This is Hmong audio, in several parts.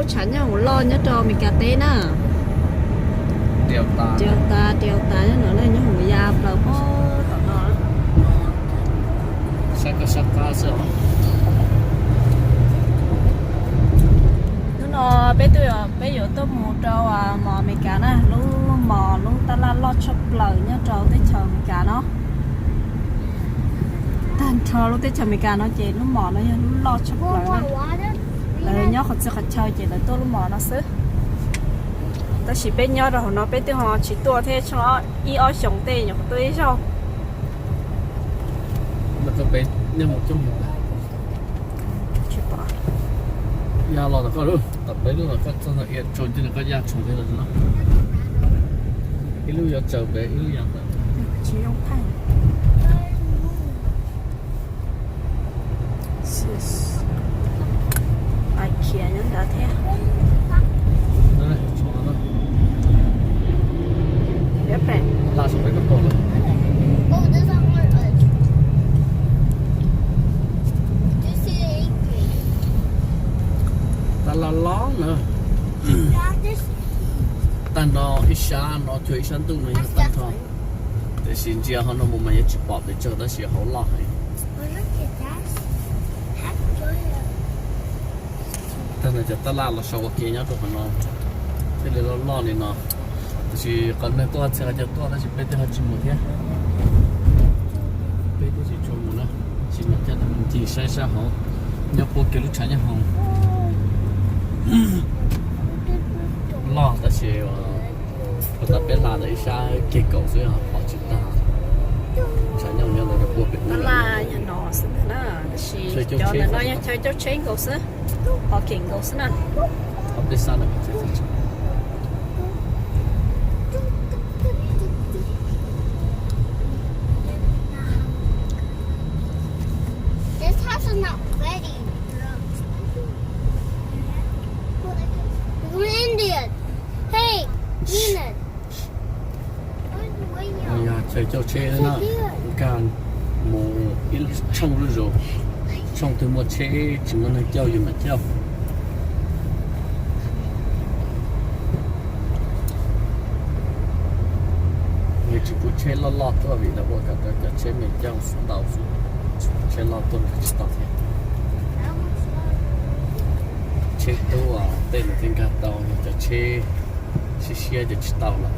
Tshav nyob hoom loj nyob rau Amelikas teb na. Delta, Delta nyob no na, nyob hoom ya plaws pem tom no. Sab koj sab qab xwb os. Hnub no peb tuaj, peb yuav tuaj mus rau mos Amelikas na, lub mos lub tab laj loj tshaj plaws nyob rau teb chaws Amelikas no. Tag nrho lub teb chaws Amelikas no ces lub mos no yog lub loj tshaj plaws na. Lawv nyob qhov txhia qhov chaw ces lawv tuaj lub mos no xwb. Tab sis peb nyob rau hauv no peb twb ho tsis tuaj thiab, tsheej ib ob xyoos tej nyuam qhuav tuaj ib zaug. Tsis pom. Ya los tom koj lub, tom peb lub los koj txog ntawm ia tsaus ntshe koj ya tshoo thiab lawm no. Ib lub yuav tsaws pem ib lub ya ntawm. Tsis zoo thaij. Ais khiav nyob ntawd thiab. Tab laj loj na. Tag no ib sab no cuag ib sab ntuj no yog tag nrho. Tiam sis ntsia hauv no mus mas yuav tsis pom pes tsawg tab sis hauv loj heev. Tag no cov tab laj los sau ua ke nyob rau qhov no thiaj li loj loj li no. Tab sis qhov neeg tuaj txhia qhov chaw tuaj tab sis peb twb ho tsis mus thiab. Peb twb tsis tshua mus na, tsis mus coj neeg mus ncig saib sab hauv, nyob puag kiag lub tshav nyob hauv. Loj tab sis puag ta peb hla ntawm ib sab ceg kaum xwb pom tsis tag. Tshav nyob nyob ntawd puag pem ub lawm. Tab sis cov ntawm no yog chaw cauj tsheb nkaus xwb, hov kem nkaus xwb na. Ob peb sab no. This house is not ready. We're Indian. Hey, Nina. Yog chaw cauj tsheb na, nkag mus ib tshooj zuj zus, tshooj twg muaj tsheb tsis muaj neeg cauj yus mam cauj. Nws tsis pub tsheb loj loj tuaj vim lawv ua kom rau cov tsheb me cauj ntau xwb, tsheb loj tuaj nkag tsis tau thiab. Tsheb tub tej nws thiaj nkag tau, yog cov tsheb siab siab ces tsis tau lawm.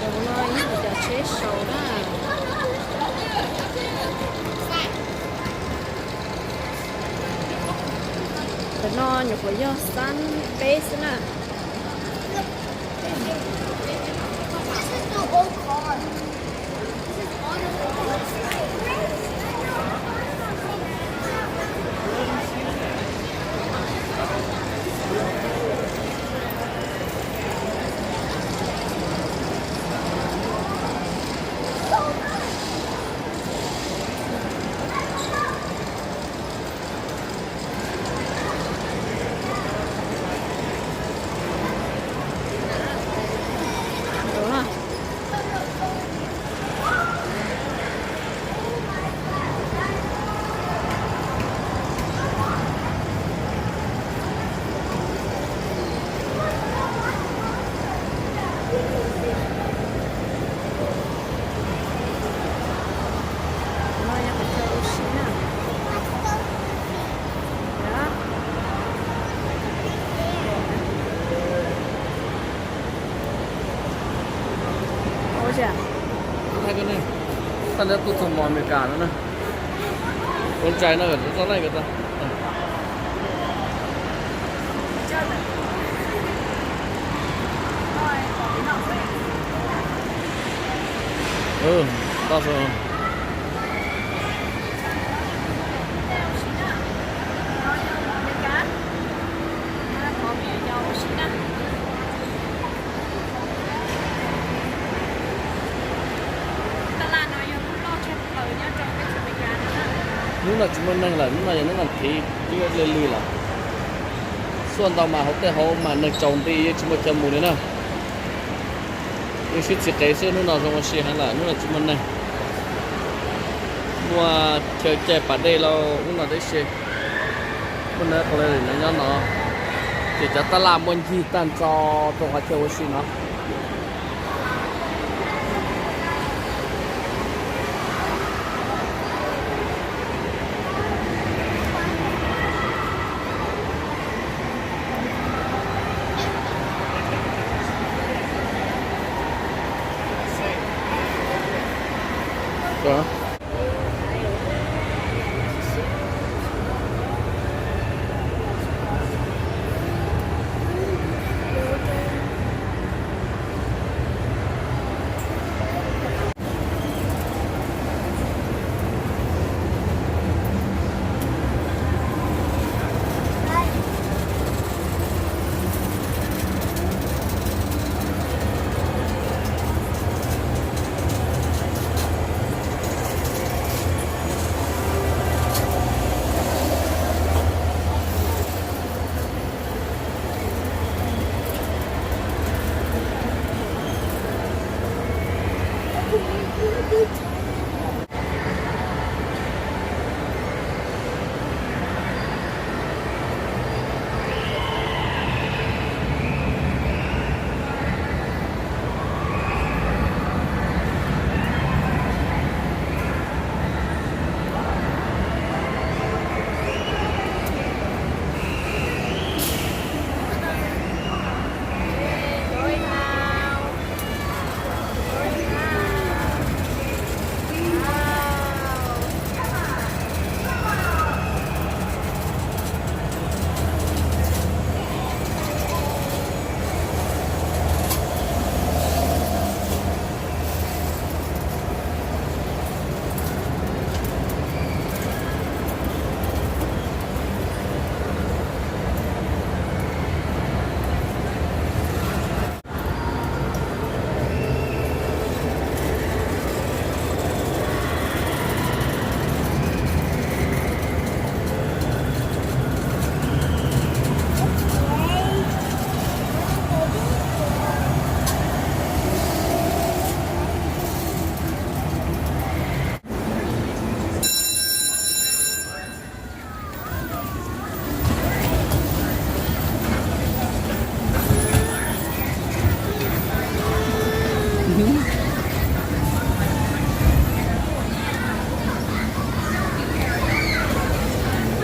Cov no yog cov tsheb sau na. Cov no nyuam qhuav yog xab peb xwb na. Thaij koj ne, thaij neb tuaj txog mos Amelikas no na. Ua ntsaig no, txog leej ko tau. Hnub no tsis muaj neeg lawm, hnub no yog hnub vas thiv, twb lig lig lawm. Xuaj ntau mas hauv tej hauv mas neeg tsaus nti, yeej tsis muaj chaw mus li na. Yeej sib txiv qev xwb, hnub no zoo ua si heev lawm, hnub no tsis muaj neeg. Muaj chaw caij pas dej lauj, hnub no tib si. Muaj neeg qhov li no nyob no, ces cov tab laj muaj ncig tag nrho rau qhov chaw ua si no.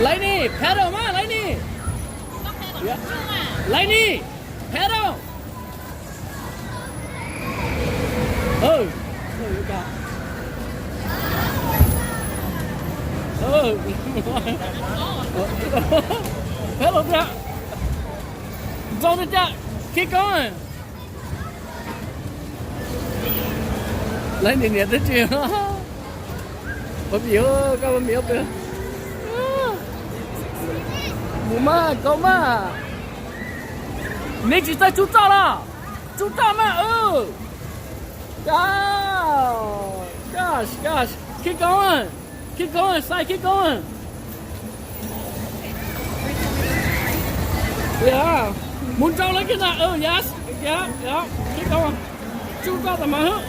Laini, paddle mas, Laini. Laini, paddle. Paddle tiag. Zoo tiag tiag. Keep going. Laini niam twb tsis. Ua vim, koj ua vim ua pw. Mus mas, koj mas. Neb tsis txawj tsuj roj los? Tsuj roj mas. Gosh, gosh, keep going, keep going, Sai, keep going. Yeah, mus nraud lawv kiag ntag. Yes, yeah, yeah, keep going. Tsuj roj tas mas.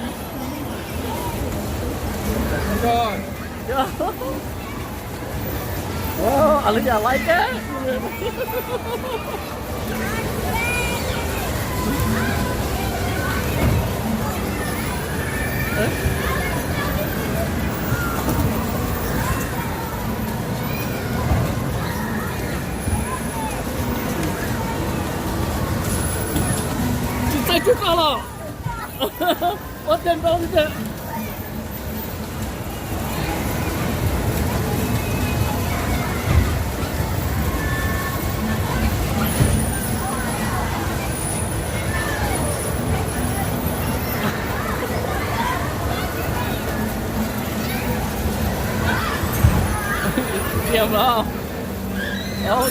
Alivia like it. Tsis txawj tsuj roj los? Ua tej npau li tej. Cia los.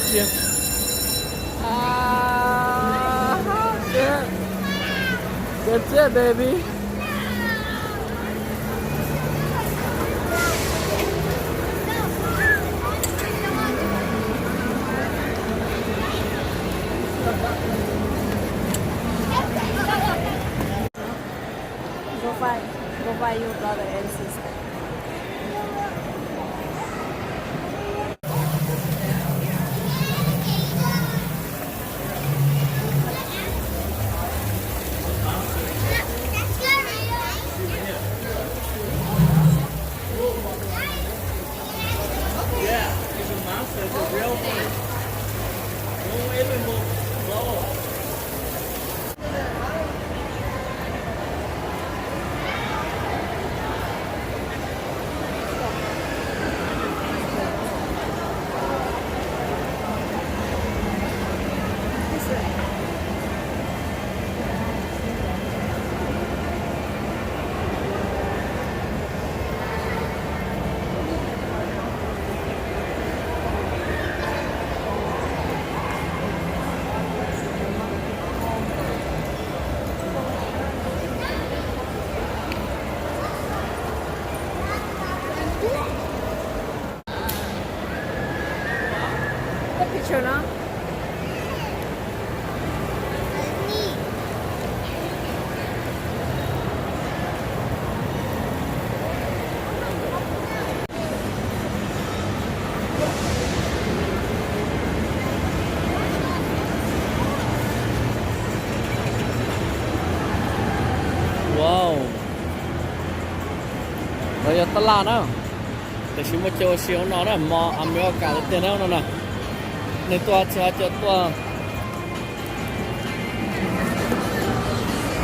Cia. That's it, baby. Go find, go find your brother and sister. Take picture no. Wow, no yog tab laj na. Tiam sis muaj chaw ua si hauv no na, mos Amelikas tiag tiag na no na. Nws tuaj tsis hais tias tuaj,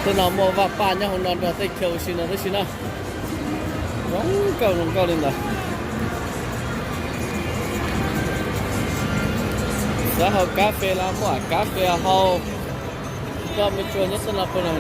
tej no muaj vaj paj nyob hauv no nrog tej chaw ua si no tib si na. Zoo nkauj zoo nkauj li ntawd. Xav haus kab fes los muaj kab fes haus. Koj me tsuag nyob tej no puas no.